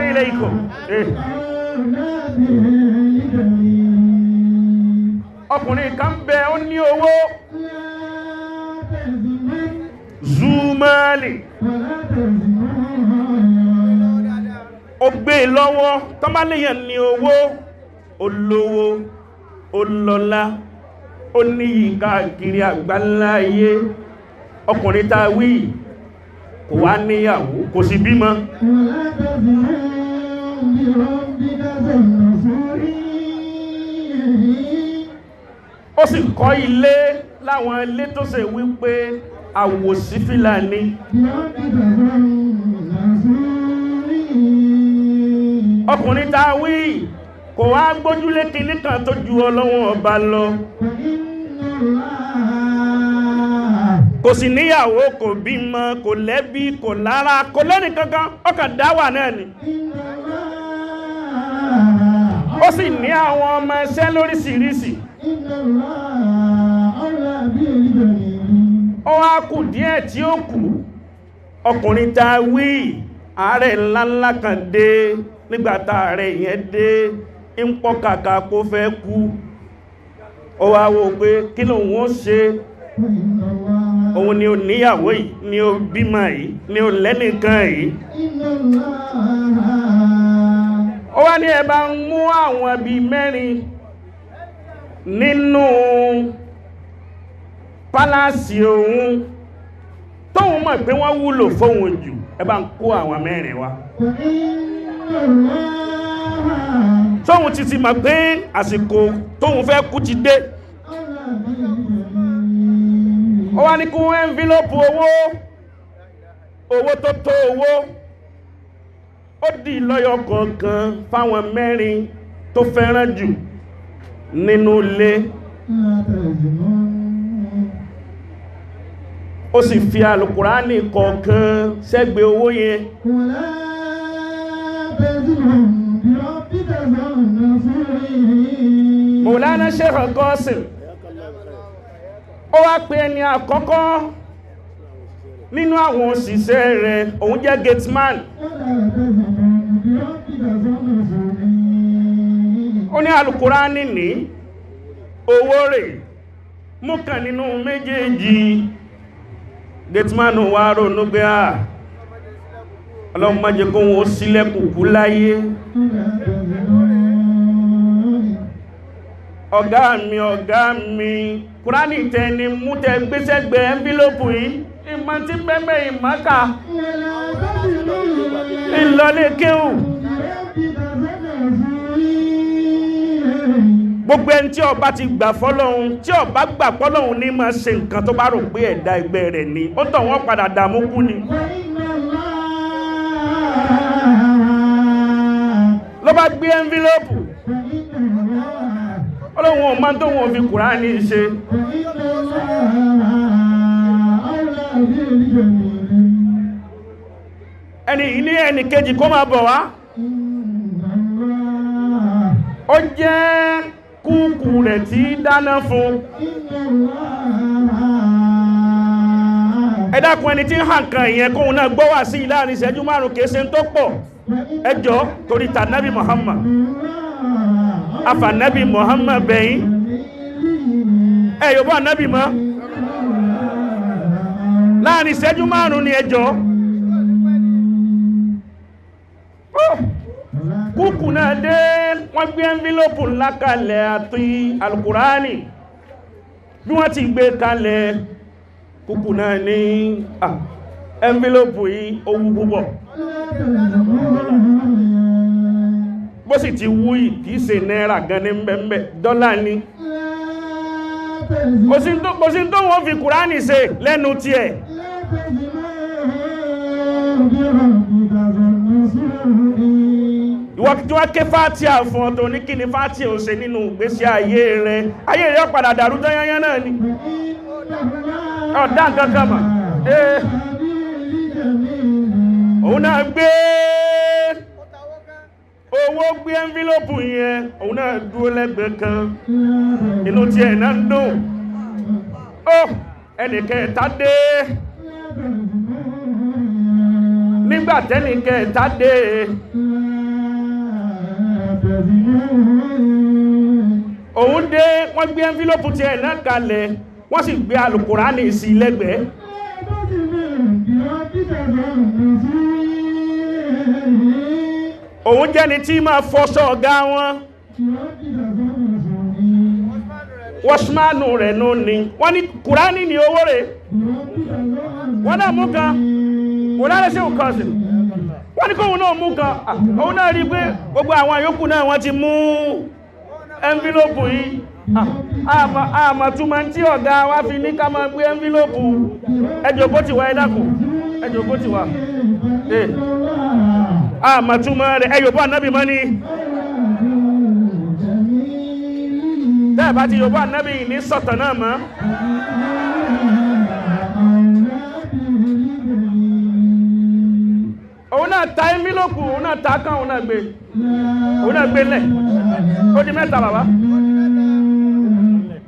Ilaykum. Ọkùnrin kan bẹ, ó ní owó, zumali, ó gbé lọ́wọ́. Tọ́málẹ́yàn ní owó, olówó, olọ́lá, ó níyì káàkiri àgbáláyé. Ọkùnrin tá wí kò wá níyàwó, kò sì bímọ. Ó sì kọ́ ilé láwọn ilé tó ṣe wípé àwòsí fìlà ní. Ọkùnrin tá wí kò wá gbójúlé kinní kan tó ju Ọlọ́run ọba lọ. Kò sì níyàwó, kò bímọ, kò lẹ́bí, kò lára, kò lẹ́nì kankan, ọkàn dáwà náà ni. Ó sì ní àwọn ọmọ ẹṣẹ́ lóríṣiríṣi. Ó wá kù díẹ̀ tí ó kù. Ọkùnrin tá wí, ààrẹ ńláńlá kan dé. Nígbàtà ààrẹ yẹn dé, ń pọ́ kàkà kó fẹ́ kú. Ó wá wò pé kí lòun ó ṣe. Òun ni ó níyàwó yìí, ni ó bímọ yìí, ni ó lẹ́nìkan yìí. Ó wá ní ẹ bá ń mú àwọn bí mẹ́rin nínú pálásì òun tóun mọ̀ pé wọ́n wúlò fóun jù, ẹ bá ń kó àwọn mẹ́rin wá. Tóun ti ti mọ̀ pé àsìkò tóun fẹ́ kú ti dé. Ó wá ní kún ẹ́nfílọ́pù owó, owó tó tó owó, ó dì lọ́yọ̀ kọ̀ọ̀kan fáwọn mẹ́rin tó fẹ́ràn jù nínú ilé. Ó sì fi alùkùránì kọ̀ọ̀kan sẹ́gbẹ̀ owó yẹn. Mọ̀lánà Sheikh Qasim ó wá pè ẹni àkọ́kọ́ nínú àwọn òṣìṣẹ́ rẹ̀, òun jẹ́ gateman. Ó ní alùkùránì ní owó rẹ̀, mú kan nínú méjèèjì. Gateman wá ronú pé à, Ọlọ́run má jẹ́ kóhun ó ṣílẹ̀kùn kú láyé. Ọ̀gá mi, ọ̀gá mi, kùránì tẹni mú tẹ gbéṣẹ́gbẹ̀ ẹ́ńfílòpù yìí, ìmọ̀ tí pẹ́pẹ́ ìmọ́ka ìlọlé kéhù. Gbogbo ẹni tí ó bá ti gbà fọ́lọ́hun, tí ó bá gbà fọ́lọ́hun ní máa ṣe nǹkan tó bá rò pé ẹ̀dá ẹgbẹ́ rẹ̀ ni, ó tọ̀ wọ́n padà dààmú kú ni. Ló bá gbé ẹ́ńfílòpù, Ọlọ́run ò máa tó wọn fi kùránì ṣe. Ẹni ilé ẹni kejì kó máa bọ̀ wá. Ó jẹ́ kúkù rẹ̀ tí dáná fún. Ẹ dákun, ẹni tí ń hàn kan ìyẹn kóhun náà gbọ́ wà sí láàrin ìṣẹ́jú márùn-ún, kìí ṣe tó pọ̀. Ẹ jọ̀ọ́ torí tànábì Muhammad, afànábì Muhammad bẹ̀yìn, ẹ yóò bọ́ ànábì mọ́ láàrin ìṣẹ́jú márùn-ún ni ẹ jọ̀ọ́. Kúkù náà dé, wọ́n gbé ẹ́ńfílòpù ńlá kalẹ̀ àti alukùránì. Bí wọ́n ti gbé kalẹ̀, kúkù náà ní ẹ́ńfílòpù yìí ó wú púpọ̀. Bó sì ti wú yìí kìí ṣe náírà gan ní mbẹ̀mbẹ̀, dọ́là ni. Kò sí tó wọ́n fi kùránì ṣe lẹ́nu tiẹ̀. Ìwọ tí wọ́n ké fátíà fún ọ tó ní kí ni fátíà ò ṣe nínú ìgbésí ayé rẹ, ayé rẹ padà dàrú tán yányán náà ni. Ọ̀dá nǹkan kan mà. Òun náà gbé owó, gbé ẹ́ńfílòpù yẹn, òun náà dúró lẹ́gbẹ̀ẹ́ kan, inú tí ẹ̀ náà ń dùn. Ó ẹnìkẹta dé. Nígbà tẹ́nìkẹta dé, Wọ́n gbé envelope tí ẹ̀ náà kalẹ̀, wọ́n sì gbé alùkùránì sí lẹ́gbẹ̀ẹ́. Òun jẹ́ni tí máa fọṣọ ọ̀gá wọn, wọ́ṣmánù rẹ̀ nú ni. Wọ́n ní kùránì ní owó rẹ̀, wọ́n náà mú kan, kùránì sí òkànsìn. Wọ́n ní kóhun náà mú kan. Òun náà rí pé gbogbo àwọn yòókù náà wọ́n ti mú envelope yìí. Àmọ̀túnmọ̀ tí ọ̀gá wa fi ní ká máa gbé envelope. Ẹjọ́ bó ti wá, ẹ dákun, ẹjọ́ bó ti wá. Àmọ̀túnmọ̀ rẹ̀, ẹyọ̀ bó ànábì mọ́ ni. Tẹ́ẹ̀ bá ti yọ̀bọ̀ ànábì ní sọ̀tọ̀ náà mọ́. Òun náà ta envelope, òun náà ta kán, òun náà gbé, òun náà gbé lẹ̀. Ó di mẹ́ta bàbá.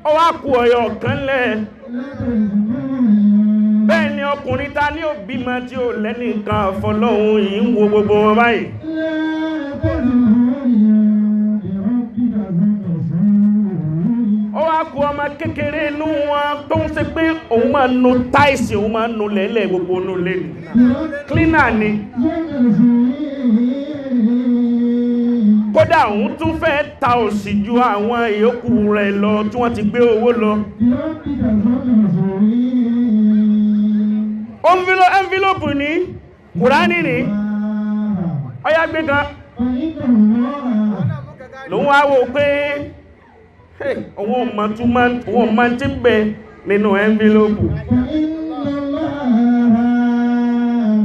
Ó wá kù ọ̀yọ̀ kan lẹ̀. Bẹ́ẹ̀ ni ọkùnrin ta ní òbí ma tí ó lẹ́nìkan àfọlọ́hun yìí ń wo gbogbo wọn báyìí. Ó wá kù ọmọ kékeré inú wọn tó ń ṣe pé òun máa nu táìsì, òun máa nu lẹ́lẹ̀ gbogbo inú ilé ni. Cleaner ni. Kódà òun tún fẹ́ ta òsì ju àwọn ìyókù rẹ̀ lọ tí wọ́n ti gbé owó lọ. Envelope ní Kùránì ní ọyá gbé kan. Lòun wá wò pé òun ò mọ̀ tí ń bẹ nínú envelope.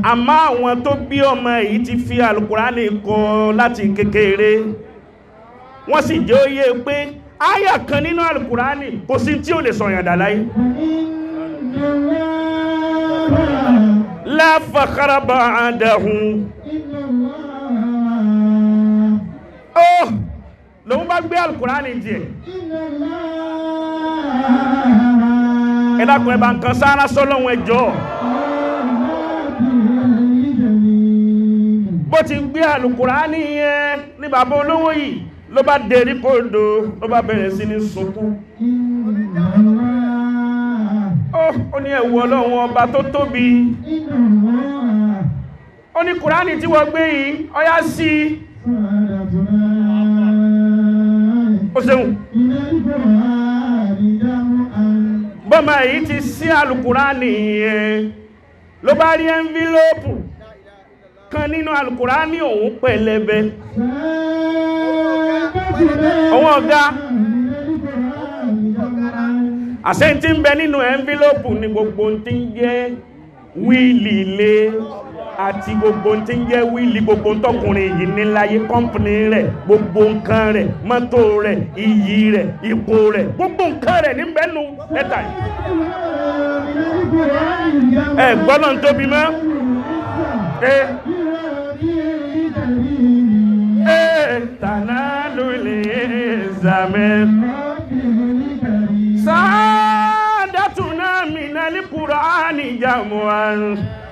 Àmọ́ àwọn tó bí ọmọ yìí ti fi Àlùkùránì kọ́ láti kékeré. Wọ́n sì jẹ́ ó yé pé áyà kan nínú Àlùkùránì kò sí tí ó lè sọ̀yàn dà láyé. La fakhra ba'dahu. Ó lòun bá gbé Àlùkùránì díẹ̀. Ẹ dákun, ẹ bá nǹkan sára sọ́lọ́hun ẹjọ́. Bó ti gbé Àlùkùránì yẹn ní bàbá olówó yìí ló bá dẹ̀rí kòdó, ló bá bẹ̀rẹ̀ sí ní sunkún. Ó ní ẹ̀wù Ọlọ́run ọba tó tóbi. Ó ní Kùránì tí wọ́n gbé yìí, ọyá sí. Ó ṣeun. Bọ́mọ yìí ti sí Àlùkùránì yẹn ló bá rí ẹ́ńfílópù kan nínú Àlùkùránì òun pẹlẹbẹ. Òun ọ̀gá. Àṣẹ tí ń bẹ nínú ẹ́ńfílópù ni gbogbo tí ń jẹ́ wíìlì ilé àti gbogbo tí ń jẹ́ wíìlì gbogbo tọkùnrin yìí níláyé, kọ́mpìnì rẹ̀, gbogbo nǹkan rẹ̀, mọ́tò rẹ̀, iyì rẹ̀, ipò rẹ̀, gbogbo nǹkan rẹ̀ ní bẹ́nu lẹ́tà yìí. Ẹ gbọ́dọ̀ ń tóbi mọ́. Tànálù lè zàmẹ́. Sàádàtúnà mìnàlì Kùránì jàmùán.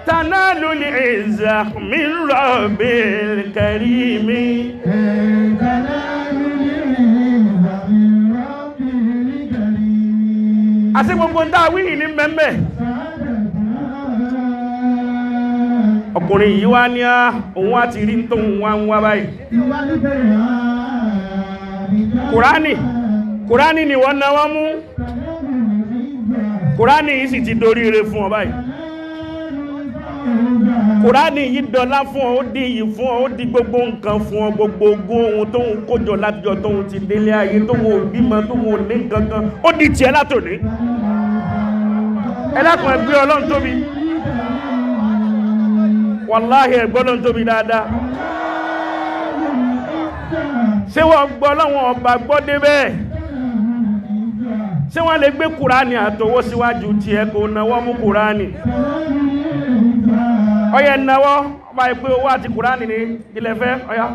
Tànálù lè zàmì rọ̀bìl kàrímì. Àti gbogbo ń dá wíhì ní mẹ́mẹ́. Ọkùnrin yìí wá ní òun wá ti rí tó ń wá ń wá báyìí. Kùránì, Kùránì ni wọ́n náwọ́ mú. Kùránì yìí sì ti doríire fún ọ báyìí. Kùránì yìí dọlá fún ọ, ó di iyì fún ọ, ó di gbogbo nǹkan fún ọ, gbogbo ogún ohun tó ń kójọ látijọ́ tó ń ti délé ayé, tó ń ò bímọ, tó ń ò ní nǹkan kan, ó di tiẹ̀ látòní. Ẹ dákun, ẹ gbé Ọlọ́run tóbi. Wàláhì, ẹ gbọ́ Ọlọ́run tóbi dáadáa. Ṣé wọ́n gbọ́ Ọlọ́run ọba gbọ́ débẹ̀? Ṣé wọ́n lè gbé Kùránì àtọwọ́ síwájú tí ẹ kò náwọ́ mú Kùránì? Ọyẹ náwọ́, ọba ìpé owó àti Kùránì ní ilẹ̀ fẹ́, ọya.